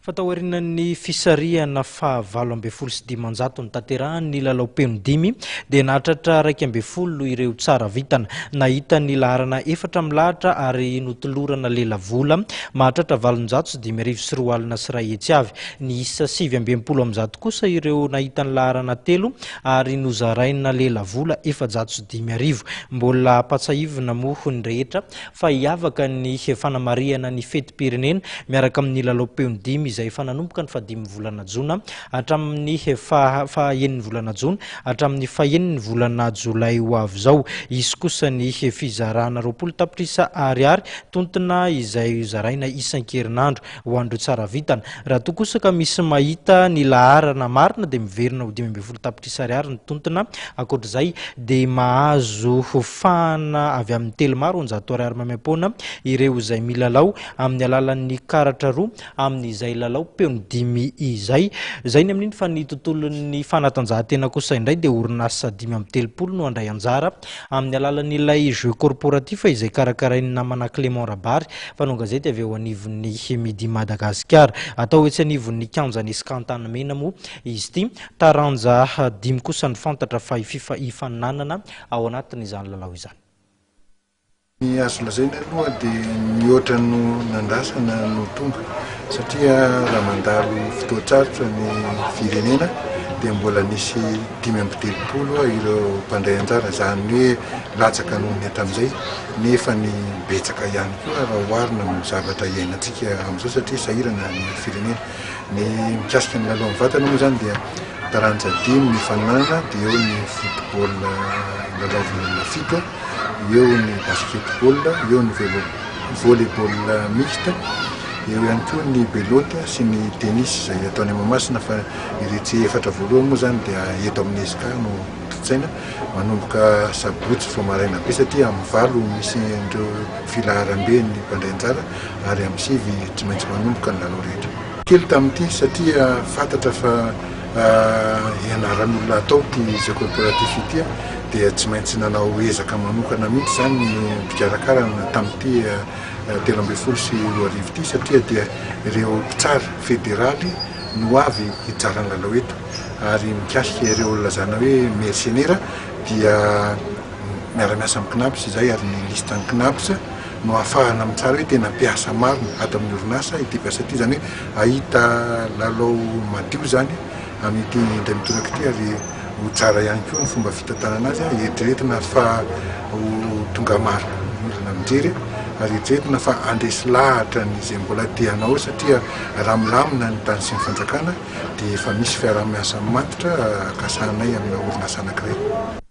Fa taorian'ny fisarihana faha 518 notanterahan'ny lalao peno dimy dia nahatratra 11 ireo tsara vintana. Nahita ny laharana efatra milahatra ary notolorana lelavola mahatratra 105 201 avy. Niisa 169 kosa ireo nahita ny laharana telo ary nozaraina lelavola 405. Mbola ampatsahivina moa ny rehetra fa hiavaka ny fanamarihana ny fetim-pirenena miaraka amin'ny lalao peno dimy izay efa nanomboka ny fahadimy volana jona hatramin'ny fahaenin'ny volana jona hatramin'ny fahenin'ny volana jolay ho avy izao. Hisy kosa ny fizarana 20 tapitrisa ariary tontona izay zaraina isan-kerinandro ho an'ireo tsara vintana. Raha toa kosa ka misy mahita ny laharana marina dia miverina ho 15 tapitrisa ariary ny tontona. Ankoatr'izay dia mahazo fahana avy amin'ny Telma 200 ariary maimaimpoana ireo izay milalao amin'ny alalan'ny karatra roa amin'izay lalao peno dimy izay. Izay ny amin'iny fa ny tontolon'ny fanatanjahantena kosa indray dia orinasa 35 no handray anjara amin'ny alalan'ilay jeu corporatif izay karakarain'ny namana Clément Rabary, mpanao gazety avy eo anivon'ny Midi Madagasikara. Atao etsy anivon'ny kianjan'ny Esca Antanimena moa izy ity. Taranja dimy kosa ny fantatra fa hifaninanana ao anatin'izany lalao izany. Ny azo lazaina aloha dia mihoatra no nandrasana no tonga satria raha mandalo fotoan-tsarotra ny firenena dia mbola nisy 35 ireo mpandray anjara, izany hoe latsaka noho ny hatramin'izay nefa ny betsaka ihany koa raha oharina amin'ny zavatra iainantsika amin'izao satria sahirana ny firenena. Ny mikasika ny lalao amin'ny vatana moa izany dia taranja dimy ny faninanana, dia eo ny football lalaovina fito, eo ny basketball, eo ny velo volley-ball mixte, eo ihany koa ny belote sy ny tennis izay atao any Mahamasina fa iretsy efatra voalohany moa izany dia eto amin'ny ESCA no tontosaina manomboka sabotsy vao maraina be satria amin'ny 8 misy an'ireo filaharam-be ny mpandray anjara ary amin'ny 9 tsy maintsy manomboka ny lalao rehetra. Kely tamin'ity satria fantatra fa ianaran'olona atao ity jeu corporatif ity dia tsy maintsy nanao ezaka manokana mihitsy izany ny mpikarakara tamin'ity 2013 ity satria dia ireo mpitsara federaly no avy hitsara ny lalao eto ary mikasika ireo lazana hoe mercenaire dia miara-miasa amin'ny CNAPS izay ary ny liste ny CNAPS no ahafahana mitsara hoe tena mpiasa marina ato amin'ny orinasa ity mpiasa ity, izany hoe ahita lalao madio izany amin'ity indray mitoraka ity ary ho tsara ihany koa ny fomba fitantanana azy. Eritreretina fa ho tonga maro ny olona mijery ary eritreretina fa handresy lahatra ny izay mbola te hanao satria raha milamina ny tany sy ny fanjakana dia efa misy fiaraha-miasa matotra kasahanay amina orinasa anankiray.